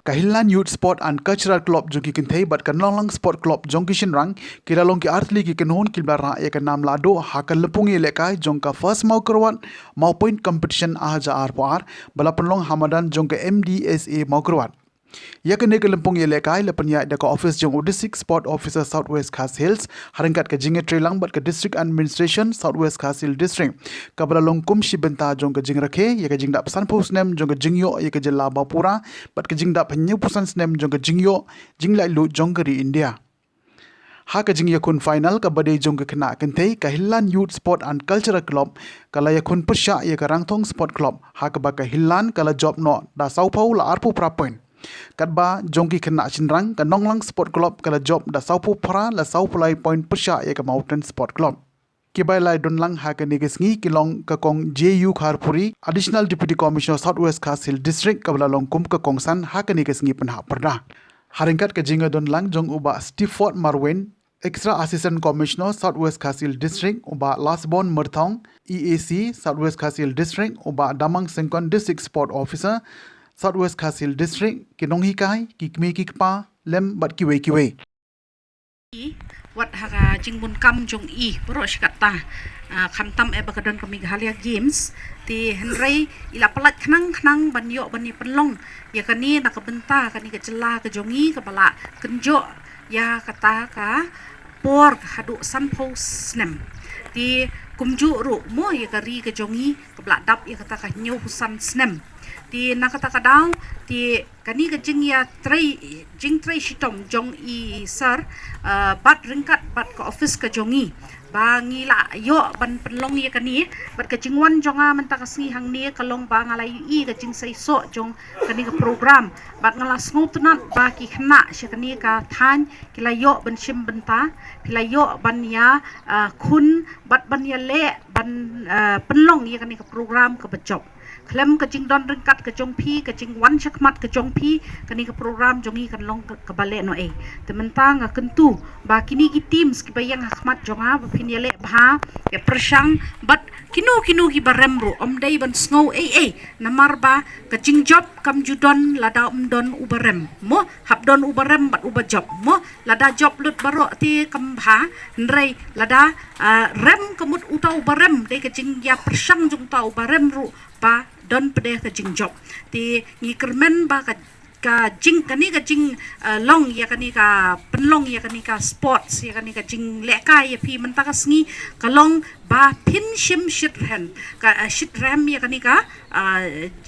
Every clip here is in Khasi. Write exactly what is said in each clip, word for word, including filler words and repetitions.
Ka Hillan Youth Sport and Cultural Club jong ki kynthei bad ka Nonglang Sport Club jong ki shynrang ki la long ki artylli ki kynhun kiba la rah ïa ka nam lahduh ha ka lympung ïalehkai jong ka First Mawkyrwat Mawpoint Competition ar hajar arphew ar ba la pynlong ha madan jong ka M D S A Mawkyrwat. Ïa kane ka lympung ïalehkai la pynïaid da ka ophis jong u District Sport Officer South West Khasi Hills ha ryngkat ka jingïatreilang bad ka District Administration South West Khasi Hills District, kaba la long kum shi bynta jong ka jingrakhe ïa ka jingdap sanphew snem jong ka jingïoh ïa ka jylla ba pura bad ka jingdap hynñiewphew san snem jong ka jingïoh jinglaitluid jong ka ri India. Ha ka jingïakhun final kaba dei jong ka khynnah kynthei, ka Hillan Youth Sport and Cultural Club ka la ïakhun pyrshah ïa ka Rangthong Sport Club, ha kaba ka Hillan ka la jop noh da sawphew la arphew phra point. Katba jong ki khynnah shynrang, ka Nonglang Sport Club ka la jop da sawphew phra la sawphew lai point pyrshah ïa ka Mountain Sport Club. Kiba la ïadon lang ha kane ka sngi ki long ka Kong J U Kharpuri, Additional Deputy Commissioner South West Khasi Hills District, kaba la long kum ka kongsan ha kane ka sngi pynhap pyrda. Ha ryngkat ka jingïadon lang jong u Bah Stepford Marwin, Extra Assistant Commissioner South West Khasi Hills District, u Bah Lasbon Myrthong, E A C South West Khasi Hills District, u Bah Damang Syngkon, District Sport Officer South West Khasi Hills District, ki nonghikai, ki kmie ki kpa lem bad kiwei kiwei. Wat ha ka jingbunkam jong i baroh shi katta, ah, khamtam eh ba ka don ka Meghalaya Games, te hynrei i la pyllait khnang khnang ban ïoh ban ïa pynlong ïa kane na ka bynta kane ka jylla ka jong i kaba la kynjoh ïa kata ka por haduh sanphew snem. Te kumjuh ruh mo ïa ka ri ka jong i kaba la dap ïa kata ka hynñiewphew san snem. Te na kata ka daw te kane ka jingïatrei, jingtrei shitom jong i Sir, ah, bad ryngkat bad ka ophis ka jong i ba ngi la ïoh ban pynlong ïa kane, bad ka jingwan jong nga mynta ka sngi hangne ka long ba nga la ïohi ka jingseisoh jong kane ka program bad nga la sngewtynnat ba ki khynnah sha kane ka thaiñ ki la ïoh ban shim bynta, ki la ïoh ban ïa, ah, khun bad ban ïaleh ban, ah, pynlong ïa kane ka program kaba jop. Khlem ka jingdon ryngkat ka jong phi, ka jingwan shakhmat ka jong phi, kane ka program jong i kan long ka, kaba lehnohei. Te mynta nga kyntu ba kine ki teams kiba ïeng ha khmat jong nga ba phin ïaleh bha, ïa pyrshang bad kino kino kiba rem ruh ym dei ban sngew ei ei, namar ba ka jingjop kam ju don lada ym don uba rem. Mo, hap don uba rem bad uba jop. Mo, lada jop lut baroh te kam bha, hynrei lada, ah, rem ka mut uta uba rem, dei ka jingïapyrshang jong uta uba rem ruh ba don pat de ka jingjop. Te ngi kyrmen ba ka, ka jing, kane ka jing, ah, long ïa kane ka pynlong ïa kane ka sports, ïa kane ka jinglehkai ïa phi mynta ka sngi ka long ba phin shim shitrhem, ka, ah, shitrhem ïa kane ka, ah,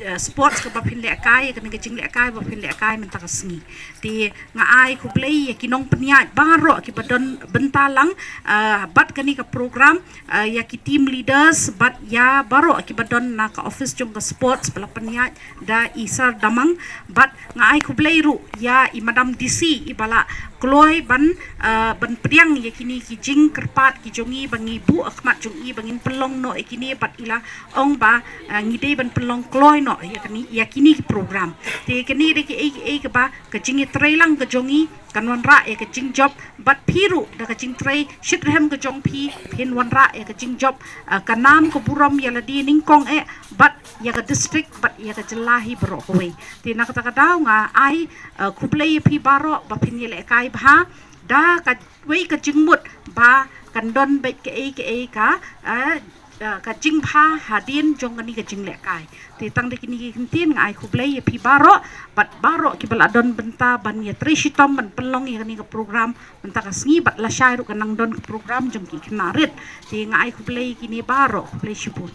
ah, sports kaba phin lehkai, ïa kane ka jinglehkai ba phin lehkai mynta ka sngi. Te nga ai khublei ïa ki nongpynïaid baroh kiba don bynta lang, ah, bad kane ka program, ah, ïa ki team leaders bad ïa baroh kiba don na ka office jong ka sports ba la pynïaid da i Sir Damang, bad nga ai khublei ruh ïa i Madam D C iba la kloi ban, ah, ban pdiang ïa kine ki jingkyrpad ki jong i ba ngi buh ha khmat jong i ba ngin pynlong noh ïa kine, bad i la ong ba, ah, ngi dei ban pynlong kloi noh ïa kine, ïa kine ki program. Te kine dei kiei kiei kaba ka jingïatreilang ka jong i kan wanrah ïa ka jingjop, bad phi ruh da ka jingtrei shitrhem ka jong phi phin wanrah ïa ka jingjop, ah, ka nam ka burom ïa lade nyngkong eh bad ïa ka district bad ïa ka jylla hi baroh kawei. Te na kata ka daw nga ai, ah, khublei ïa phi baroh ba phin ïalehkai bha da kawei ka jingmut ba kan don beit kaei kaei ka, ah, ah, ka jingbha hadien jong kane ka jinglehkai. Te tang da kine ki kyntien nga ai khublei ïa phi baroh bad baroh kiba la don bynta ban ïatrei shitom ban pynlong ïa kane ka program mynta ka sngi, bad lashai ruh kan nang don ka program jong ki khynnah rit. Te nga ai khublei ïa kine baroh, khublei shibun.